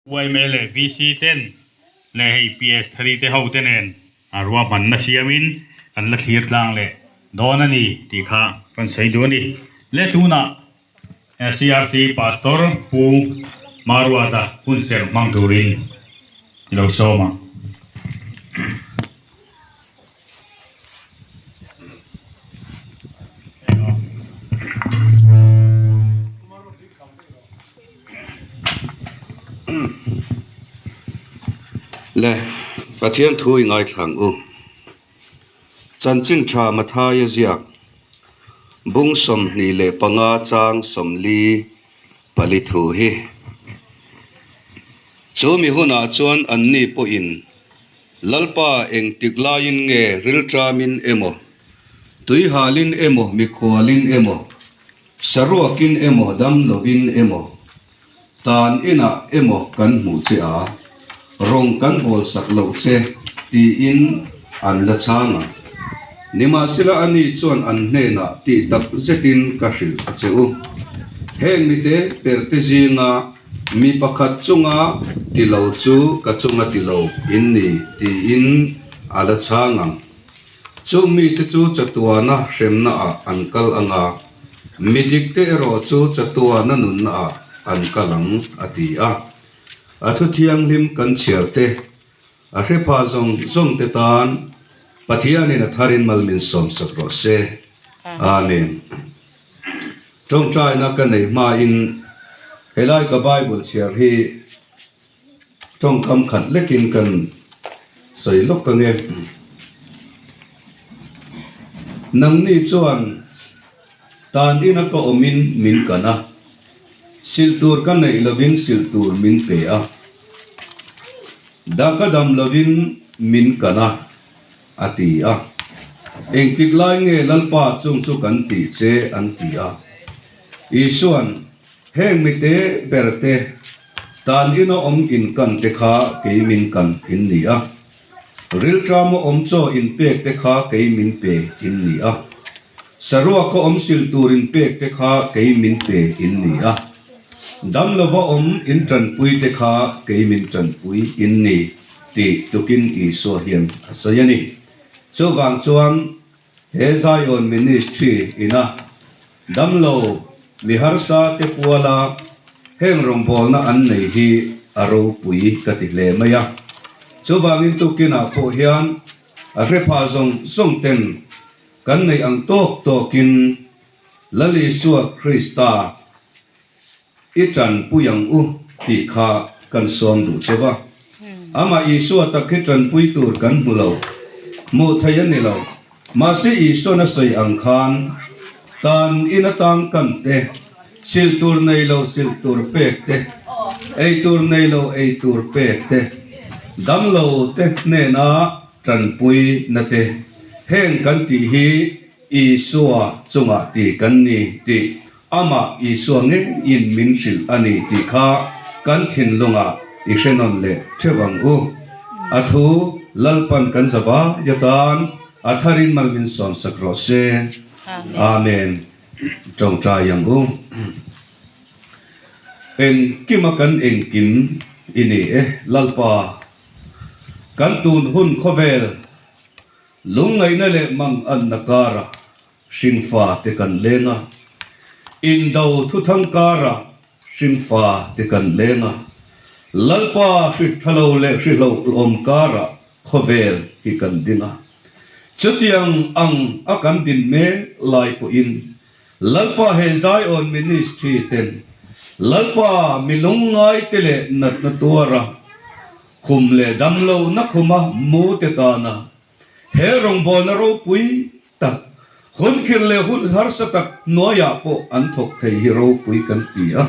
Yma leh VC ten leh hei PS Thari te ho te nen a ruahmanna siamin kan la thlir tlang leh dawn a ni tih kha kan sawi duh a ni. Le tunah CRC Pastor Pu Maruata hunserh hmang turin i lo sawm ang. Le, Pathian thu i ngaithla ang u. Chanchin tha Mathaia ziak, Bung 25 chang 40 pali thu hi. Chu mi hunah chuan anni pawhin Lalpa engtik laiin nge rilṭamin emaw, tuihalin emaw, mikhualin emaw, saruakin emaw, damlovin emaw, tan inah emaw kan hmuh che a, rawng kan bawlsak loh che tiin an la chhang a. Nimahsela ani chuan an hnenah tih tak zetin ka hrilh a che u. Heng mite perte zinga Mi pakhat chunga ti lo chu ka chunga ti lo in ni tiin a la chhang ang. Chung mite chu chatuana hremnaah an kal ang a, mi dikte erawh chu chatuana nunnaah an kal ang, a ti a. A thu thianghlim kan chhiar te, a hrepha zawng zawng te tan Pathianin a tharin mal min sawmsak rawh se. Amen. Tawngtaina ka neih hmain helai ka Bible chhiar hi tawngkam khat lekin kan sawi lawk ang e. Nangni chuan tan ina ka awmin min kan a, silh tur ka neih lovin silh tur min pe a, da ka dam lovin min kan a, A ti a. Engtik lai nge Lalpa chung chu kan tih che? an ti a. Isua'n, Heng mite berte tan ina awm inkan te kha kei min kan in ni a. Rilṭama awm chaw inpek te kha kei min pe in ni a. Saruaka awm sil tur inpek te kha kei min pe in ni a. Damlova awm inṭanpui te kha kei min ṭanpui in ni. Tih tukin Isua hian a sawi a ni. Chuvang chuan he Zion Ministry ina damlo mi harsa te puala heng rawngbawlna an nei hi a ropui ka ti hle mai a. Chuvangin tukinah pawh hian a hrepha zawng zawng ten kan neih ang tawk tawkin Lal Isua Krista I tanpui ang u tih kha kan sawm duh che va. Amah Isua tak hi tanpui tur kan hmu lo. Hmuh theih a ni lo. Mahse Isuan a sawi ang khan tan in atang kan te, silh tur nei lo silh tur pek te, ei tur nei lo ei tur pek te, damlo te hnena tanpui na te, heng kan tih hi Isua chungah ti kan ni tih Amah Isua ngeiin min hrilh a ni tih kha kan thinlungah i hre nawn leh theuh ang u. A thu Lalpan kan zavai atan a tharin mal min sawnsak rawh se. Amen. Tawngtai ang u. Engkima kan engkim i ni e Lalpa, kan tun hun khawvel lungngaihna leh manganna karah Hringfa te kan leng a, Indo thuthang karah hringfa te kan leng a, Lalpa hri tha lo leh hri hlauhawm karah khawvel hi kan ding a. Chutiang ang a kan din mek lai pawhin Lalpa he Zion Ministry ten Lalpa mi lungngai te leh natna tuara khum leh damlohna khuma mu te tana He rawngbawlna ropui tak, hun khirh leh hun harsa tak hnuaiah pawh an thawk thei hi ropui kan ti a.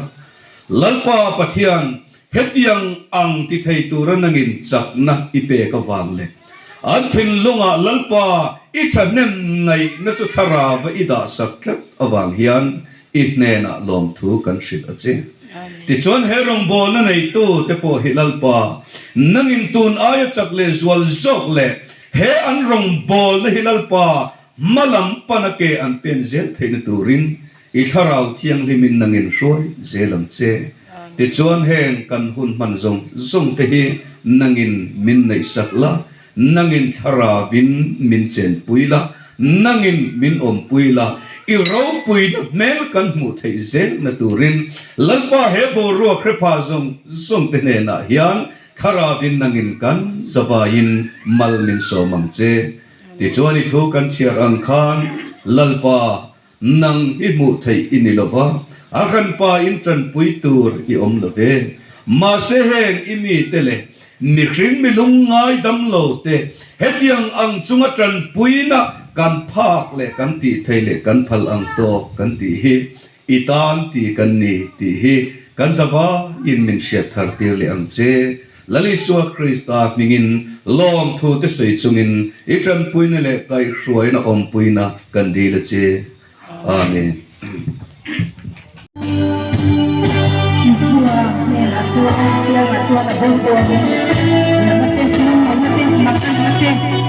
Lalpa Pathian, hetiang ang ti thei tura nangin chakna i pek avang leh an thinlungah Lalpa i thahnem ngaihna chu thlarava i dahsak tlat avang hian i hnenah lawmthu kan hrilh a che. Tichuan he rawngbawlna neitu te pawh hi Lalpa, nangin tun aia chak leh zual zawk leh he an rawngbawlna hi Lalpa hma lam pana ke an pen zel theihna turin i Thlarau Thianghlimin nangin hruai zel ang che. Tichuan heng kan hun hman zawng zawng te hi nangin min neihsak la, nangin thlarauin min chenpui la, nangin min awmpui la, i ropuina hmel kan hmuh theih zelna turin Lalpa he boruak hrepha zawng zawng te hnenah hian thlarauin nangin kan zavaiin mal min sawm ang che. Tichuan i thu kan chhiar ang khan Lalpa Nang i hmuh theih i ni lo va, a hranpa in tanpui tur i awm lo ve. Mahse heng i mite leh mihring mi lungngai dam lo te hetiang ang chunga tanpuina kan phak leh kan tih thei leh kan phal ang tawk kan tih hi i tan ti kan ni tih hi kan zavaiin min hriat thar tir leh ang che. Lal Isua Krista hmingin lawmthu te sawi chungin i tanpuina leh kaihhruaina awmpuina kan dil a che. Amen. Isua hnenah chuan Pianga chuan a bo dawn Nana te, nana te, mak nana te.